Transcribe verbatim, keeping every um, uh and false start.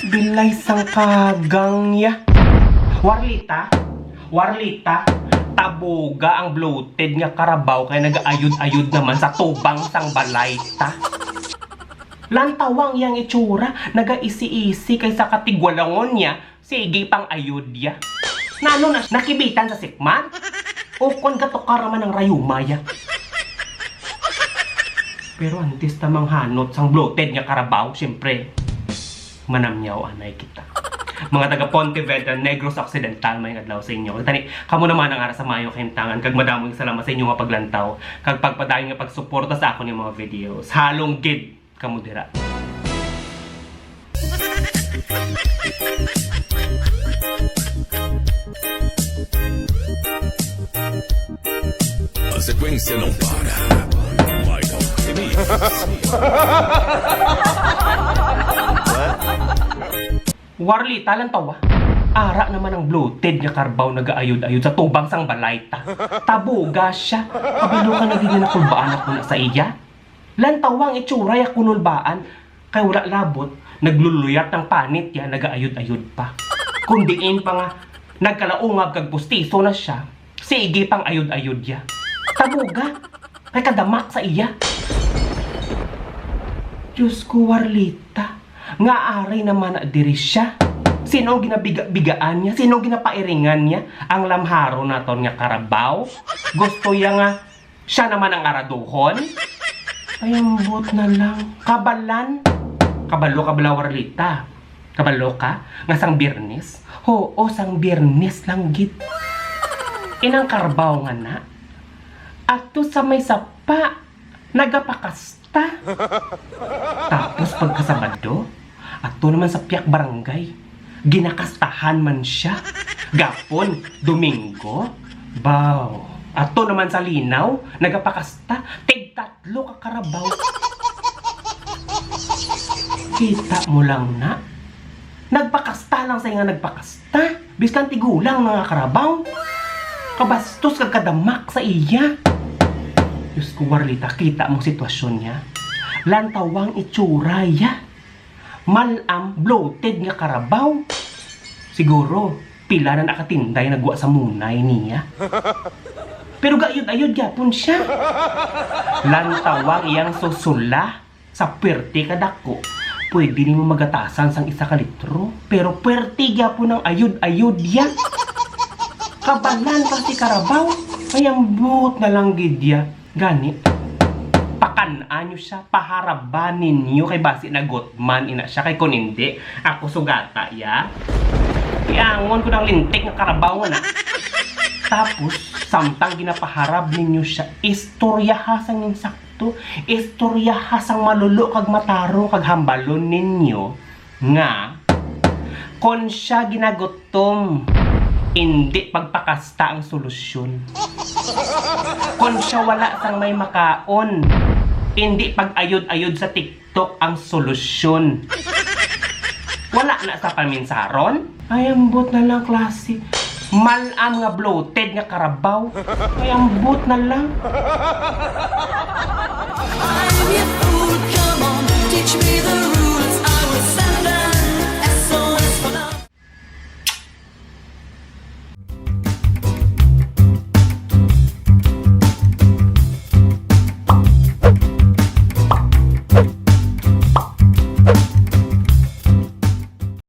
Bilay sang kagang ya. Warlita, Warlita, tabuga ang bloated nga karabaw kay nagaayod-ayod naman sa tubang sang balay ta. Lantawa ang iyang itsura, nagaisi-isi kay sa katigwalangon niya, sige pang ayod ya. Nano na nakibitan sa sikmat? O kon gatukar man ang rayuma ya. Pero antes ta manghanot sang bloated nga karabaw, siyempre, manamyaw anay kita. Mga taga Pontevedra, Negros Occidental, may adlaw sa inyo. Tani, kamo naman ang ara sa maayong kahimtangan, kag madamong salamat sa inyo nga paglantaw, kag pagpadayon nga pagsuporta sa akon nga mga videos. Halong gid kamo dira. Ang sekwensya ng para. Michael Denise. Warlita, lantawa. Ara naman ang bloated nga karbaw nagaayod-ayod sa tubang sang balay ta. Tabuga siya. Kabalo ka na gid nga nakulbaan ako na sa iya. Lantawa ang itsura ya, kunulbaan. Kay wala labot, nagluluyat ang panit ya, nagaayod-ayod pa. Kung diin pa nga nagkalaungab kag pustiso na siya, sige pang ayod-ayod ya. Tabuga, kay kadamak sa iya. Diyos ko, Warlita, nga ari naman na diri siya. Sino ang ginabiga-bigaan niya? Sino ang ginapairingan niya? Ang lamharon naton nga karabaw? Gusto ya nga siya naman ang araduhon? Ay, ambot na lang. Kabalan. Kabalo ka bala, Warlita? Kabalo ka nga sang Biyernes? Hoo, sang Biyernes lang gid. Inang karbaw nga na. Ato sa may sapa, nagapakasta. Tapos pagkasabado, ato naman sa piyak barangay. Ginakastahan man siya. Gapon, Domingo, baw. Ato naman sa linaw, nagapakasta. Tigtatlo ka karabaw. Kita mo lang na. Nagpakasta lang sa nga nagpakasta. Biskan tigulang na nga karabaw. Kabastos kag kadamak sa iya. Diyos ko, Warlita, kita mong sitwasyon niya. Lantawang itsura ya. Malam, bloated nga karabaw. Siguro, pila na nakatinday nagwa sa munay niya. Pero gaayod-ayod gyapon siya. Lantawang iyang susula sa pwerte kadako. Pwede nimo magatasan sang isa ka litro. Pero pwerte gyapon ang ayod-ayod ya. Kabalan ka si karabaw. Ay, ambot na lang gid ya. Gani, pakan-an nyo siya, paharaba ninyo kay basi nagutman ina siya, kay kun hindi, ako sugata ya. Iangon ko ng lintik nga karabaw nga na. Tapos, samtang ginapaharab ninyo siya, istoryaha sang insakto, istoryaha sang malulo kag matarong kag hambalon ninyo nga kon siya ginagutom, indi pagpakasta ang solusyon. Kon siya wala sang may makaon, indi pag-ayod-ayod sa TikTok ang solusyon. Wala na sa paminsaron? Ay, ambot na lang, klase. Malam nga bloated nga karabaw. Ay, ambot na lang. I'm your food, come on, teach me the